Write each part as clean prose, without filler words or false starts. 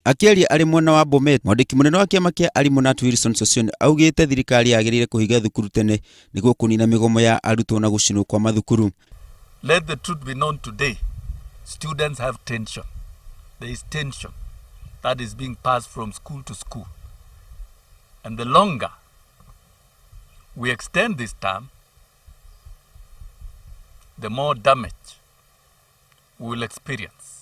Akĩaria arĩ mwena wa Bomet, mwandĩki mũnene wa kĩama kĩa arimũ Nat Wilson Sossion augĩte thirikari yagĩrĩire kũhinga thukuru tene nĩguo kũnina mĩgomo ya arutwo na gũcinwo kwa mathukuru. Let the truth be known today, students have tension. There is tension that is being passed from school to school. And the longer we extend this term, the more damage we will experience.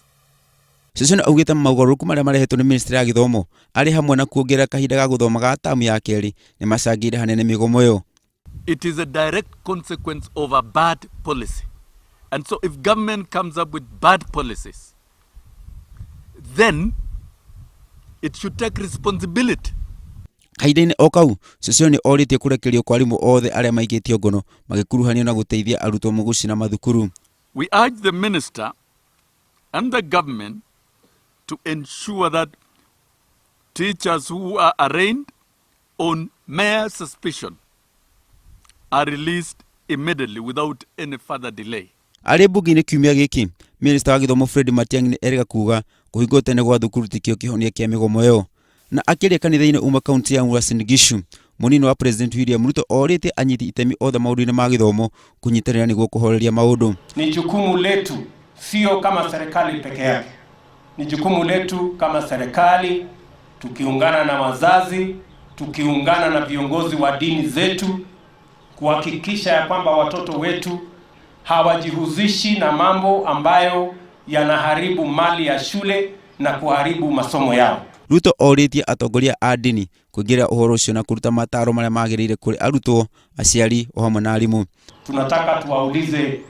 Sossion augĩte mogarũrũku marĩa marehetwo nĩ ministry ya gĩthomo arĩ hamwe na kuongerera kahinda ga gũthoma ga tamu ya kerĩ nĩ macangĩire hanene mĩgomo ĩyo. It is a direct consequence of a bad policy. And so if government comes up with bad policies, then it should take responsibility. Kahinda-inĩ o kau, Sossion nĩ orĩtie kũrekererio kwa arimũ othe arĩa maikĩtio ngono magĩkuruhanio na gũteithia arutwo gũcina mathukuru. We urge the minister and the government to ensure that teachers who are arraigned on mere suspicion are released immediately without any further delay. Arĩ mbunge-inĩ kiumia gĩkĩ, Minista wa gĩthomo Fred Matiang'i nĩ erĩga kuga kũhingwo tene gwa thukuru tikĩo kĩhonia kĩa mĩgomo ĩyo. Na akĩaria kanitha-inĩ ũmwe kaunti ya Uasin Gishu, mũnini wa President William Ruto orĩtie anyiti itemi othe maũndũ-inĩ ma gĩthomo kũnyitanĩra nĩguo kũhoreria maũndũ. Ni jukumu letu, sio kama serikali peke yake, ni jukumu letu kama serikali, tukiungana na wazazi, tukiungana na viongozi wa dini zetu kuhakikisha ya kwamba watoto wetu hawajihusishi na mambo ambayo yanaharibu mali ya shule na kuharibu masomo yao. Ruto orĩtie atongoria a ndini kũingĩrĩra ũhoro ũcio na kũruta mataro marĩa magĩrĩire kũrĩ arutwo, aciari o hamwe na arimũ. Tunataka tuwaulize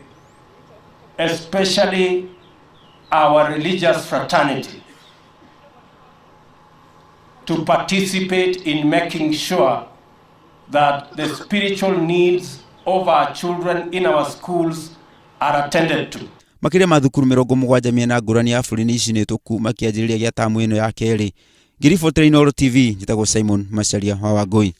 especially our religious fraternity to participate in making sure that the spiritual needs of our children in our schools are attended to. Makĩria ma thukuru 70 mĩena ngũrani ya bũrũri nĩ icinĩtwo kuma kĩanjĩrĩria gĩa tamu ĩno ya kerĩ. Ngĩribotera Inooro TV, njĩtagwo Simon Macharia wa Wangũi.